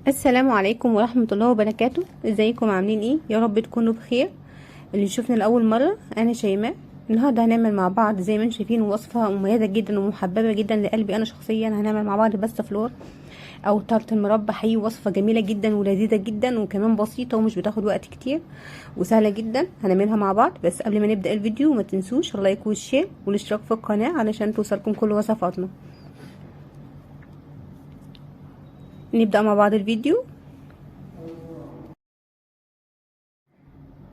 السلام عليكم ورحمة الله وبركاته. ازيكم عاملين ايه؟ يا رب تكونوا بخير. اللي يشوفنا لأول مرة، انا شيماء. النهارده هنعمل مع بعض زي ما انتم شايفين وصفة مميزة جدا ومحببة جدا لقلبي انا شخصيا. هنعمل مع بعض pasta flor او تارت المربى. حقيقي وصفة جميلة جدا ولذيذة جدا وكمان بسيطة ومش بتاخد وقت كتير وسهلة جدا. هنعملها مع بعض، بس قبل ما نبدأ الفيديو ما تنسوش ال like وال share والاشتراك في القناة علشان توصلكم كل وصفاتنا. نبدأ مع بعض الفيديو.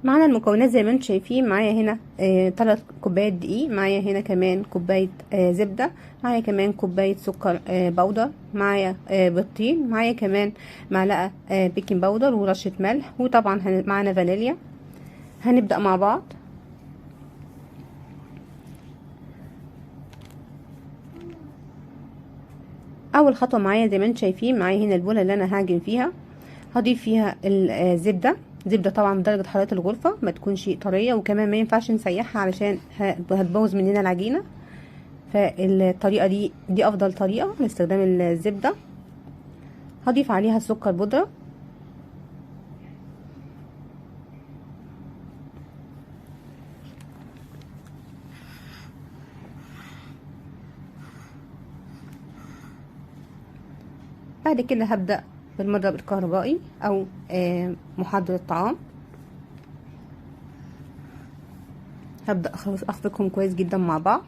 معانا المكونات زي ما انتم شايفين. معايا هنا 3 كوبايات دقيق، معايا هنا كمان كوباية زبدة، معايا كمان كوباية سكر بودر، معايا بيضتين، معايا كمان معلقه baking powder ورشه ملح، وطبعا معانا فانيليا. هنبدأ مع بعض. اول خطوة معايا زي ما انتم شايفين، معايا هنا البوله اللي انا هعجن فيها، هضيف فيها الزبدة. زبدة طبعا بدرجة حرارة الغرفة، ما تكونش طرية، وكمان ما ينفعش نسيحها علشان هتبوظ مننا العجينة. فالطريقه دي افضل طريقه لاستخدام الزبدة. هضيف عليها السكر بودره، بعد كده هبدأ بالمضرب الكهربائي او محضر الطعام. هبدأ اخفقهم كويس جدا مع بعض.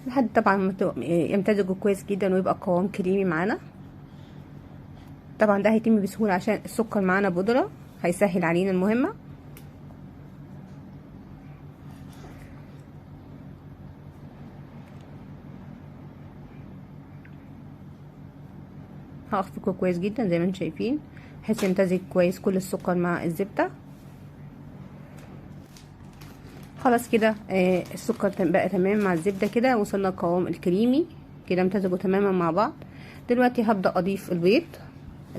لحد طبعا ما يمتزجوا كويس جدا ويبقى قوام كريمي معانا. طبعا ده هيتم بسهولة عشان السكر معانا بودرة، هيسهل علينا المهمة. هخفقه كويس جدا زي ما انتم شايفين بحيث يمتزج كويس كل السكر مع الزبدة. خلاص كده السكر بقى تمام مع الزبدة، كده وصلنا القوام الكريمي، كده امتزجوا تماما مع بعض. دلوقتي هبدأ اضيف البيض.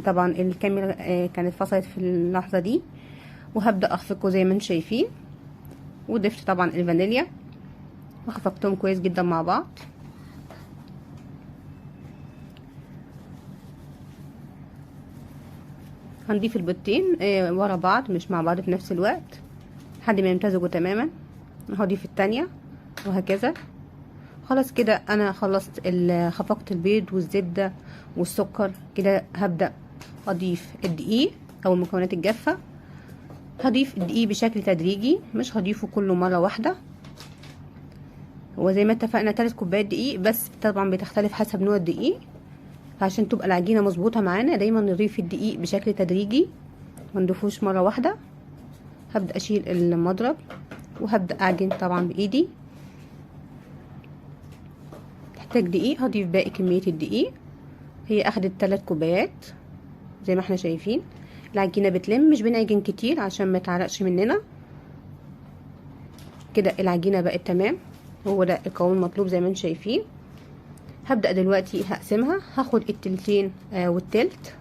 طبعا الكاميرا كانت فصلت في اللحظة دي، وهبدأ اخفقه زي ما انتم شايفين. وضفت طبعا الفانيليا وخفقتهم كويس جدا مع بعض. هنضيف البيضتين ورا بعض، مش مع بعض في نفس الوقت، لحد ما يمتزجوا تماما. هضيف التانية وهكذا. خلاص كده انا خلصت خفقت البيض والزبدة والسكر. كده هبدأ اضيف الدقيق او المكونات الجافة. هضيف الدقيق بشكل تدريجي، مش هضيفه كله مرة واحدة. وزي ما اتفقنا 3 كوبايات دقيق، بس طبعا بتختلف حسب نوع الدقيق، فعشان تبقى العجينة مظبوطة معانا دايما نضيف الدقيق بشكل تدريجي، ما نضيفوش مرة واحدة. هبدأ اشيل المضرب وهبدأ اعجن طبعا بايدي. تحتاج دقيق، هضيف باقي كمية الدقيق. هي اخدت 3 كوبايات زي ما احنا شايفين. العجينة بتلم، مش بنعجن كتير عشان ما تعرقش مننا. كده العجينة بقت تمام، هو ده القوام المطلوب زي ما انتم شايفين. هبدأ دلوقتي هقسمها، هاخد التلتين والتلت.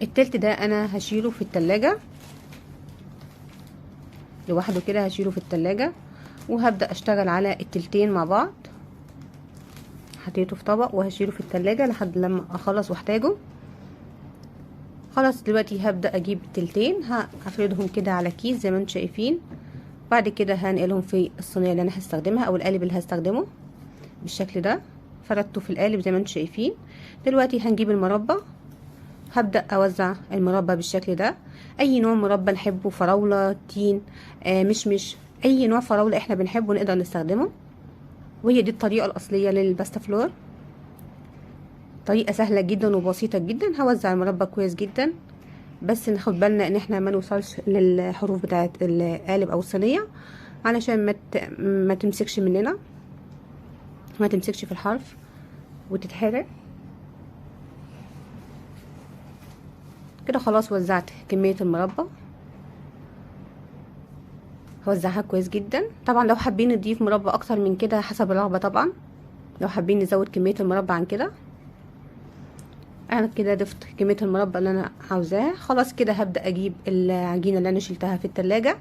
التلت ده انا هشيله في التلاجة لوحده، كده هشيله في التلاجة، وهبدأ اشتغل على التلتين مع بعض. حطيته في طبق وهشيله في التلاجة لحد لما اخلص واحتاجه. خلاص دلوقتي هبدأ اجيب التلتين، هفردهم كده على كيس زي ما انتم شايفين. بعد كده هنقلهم في الصينية اللي انا هستخدمها او القالب اللي هستخدمه بالشكل ده. فردته في القالب زي ما انتم شايفين. دلوقتي هنجيب المربى، هبدأ اوزع المربى بالشكل ده. اي نوع مربى نحبه، فراولة، تين، مشمش، اي نوع فراولة احنا بنحبه نقدر نستخدمه. وهي دي الطريقة الاصلية لل pasta flor، طريقة سهلة جدا وبسيطة جدا. هوزع المربى كويس جدا، بس ناخد بالنا ان احنا ما نوصلش للحروف بتاعة القالب او الصينية علشان ما تمسكش مننا، ما تمسكش في الحرف وتتحرق. كده خلاص وزعت كمية المربى. هوزعها كويس جدا. طبعا لو حابين نضيف مربى اكتر من كده حسب الرغبة، طبعا لو حابين نزود كمية المربى عن كده. انا كده ضفت كمية المربى اللي انا عاوزاها. خلاص كده هبدا اجيب العجينة اللي انا شلتها في التلاجة،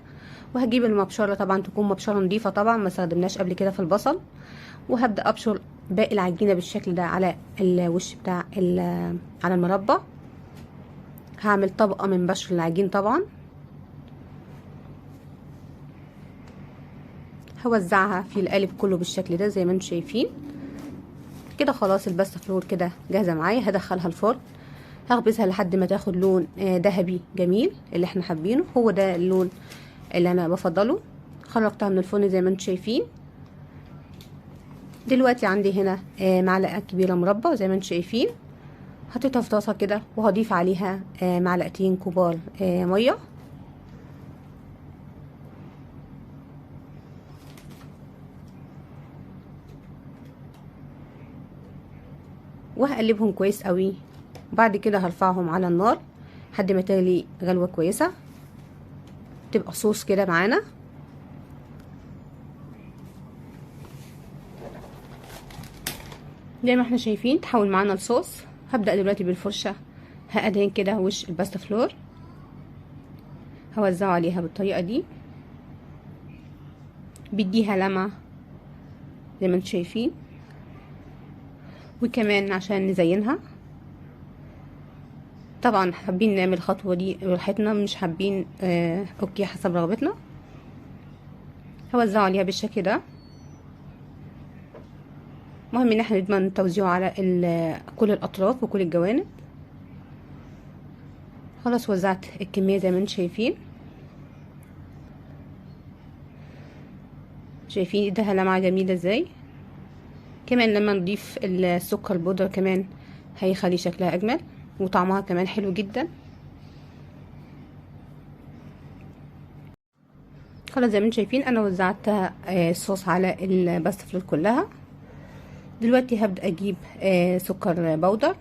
وهجيب المبشره، طبعا تكون مبشرة نظيفة طبعا ما استخدمناش قبل كده في البصل. وهبدا ابشر باقي العجينة بالشكل ده على الوش بتاع على المربى. هعمل طبقه من بشر العجين، طبعا هوزعها في القالب كله بالشكل ده زي ما انتم شايفين كده. خلاص الباستا فلور كده جاهزة معايا. هدخلها الفرن، هخبزها لحد ما تاخد لون ذهبي جميل اللي احنا حابينه، هو ده اللون اللي انا بفضله. خرجتها من الفرن زي ما انتم شايفين. دلوقتي عندي هنا معلقه كبيرة مربى زي ما انتم شايفين، حطيتها في طاسه كده، وهضيف عليها معلقتين كبار مية. وهقلبهم كويس قوي. بعد كده هرفعهم على النار لحد ما تغلي غلوه كويسة، تبقى صوص كده معانا. زي ما احنا شايفين تحول معانا لصوص. هبدأ دلوقتي بالفرشة هأدهن كده وش الباستا فلور، هوزعه عليها بالطريقة دي، بيديها لمعة زي ما انتم شايفين. وكمان عشان نزينها طبعا حابين نعمل الخطوة دي براحتنا، مش حابين okay حسب رغبتنا. هوزعه عليها بالشكل ده. مهم ان احنا نضمن توزيعه على كل الاطراف وكل الجوانب. خلاص وزعت الكمية زي ما انتم شايفين. شايفين ايدها لمعة جميلة ازاي. كمان لما نضيف السكر البودره كمان هيخلي شكلها اجمل وطعمها كمان حلو جدا. خلاص زي ما انتم شايفين انا وزعت الصوص على الباستا فلور كلها. دلوقتي هبدأ اجيب سكر بودر،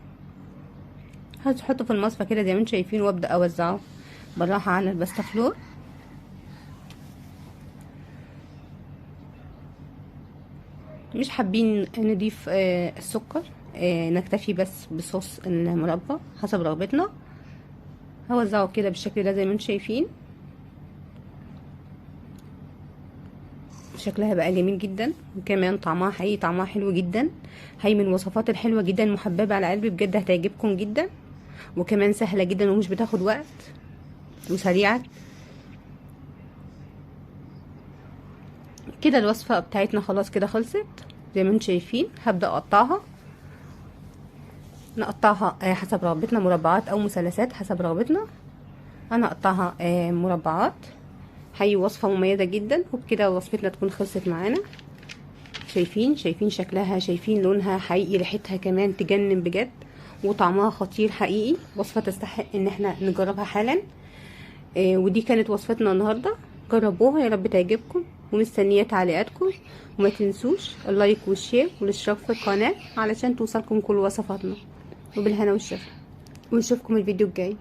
هحطه في المصفى كده زي ما انتم شايفين، وابدأ اوزعه بالراحة على الباستا فلور. مش حابين نضيف السكر، نكتفي بس بصوص المربى حسب رغبتنا. هوزعه كده بالشكل ده زي ما انتم شايفين، شكلها بقى جميل جدا، وكمان طعمها حقيقي طعمها حلو جدا. هي من الوصفات الحلوة جدا المحببة على قلبي بجد، هتعجبكم جدا، وكمان سهلة جدا ومش بتاخد وقت وسريعة كده. الوصفة بتاعتنا خلاص كده خلصت زي ما انتم شايفين. هبدا اقطعها، نقطعها حسب رغبتنا، مربعات او مثلثات حسب رغبتنا. انا اقطعها مربعات. هي وصفة مميزة جدا. وبكده وصفتنا تكون خلصت معانا. شايفين شكلها، شايفين لونها حقيقي، ريحتها كمان تجنن بجد، وطعمها خطير حقيقي. وصفة تستحق ان احنا نجربها حالا. ودي كانت وصفتنا النهاردة، جربوها يا رب تعجبكم، ومستنية تعليقاتكم، وما تنسوش ال like وال share والاشتراك في القناة علشان توصلكم كل وصفاتنا. وبالهنا والشفا، ونشوفكم الفيديو الجاي.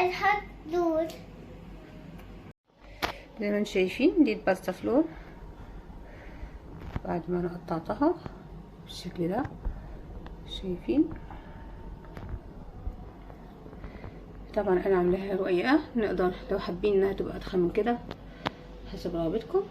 الحط دول زي ما انتم شايفين. دي الباستا فلور بعد ما انا قطعتها بالشكل ده، شايفين. طبعا انا عاملاها رقيقه، نقدر لو حابين انها تبقى اضخم من كده حسب رغبتكم.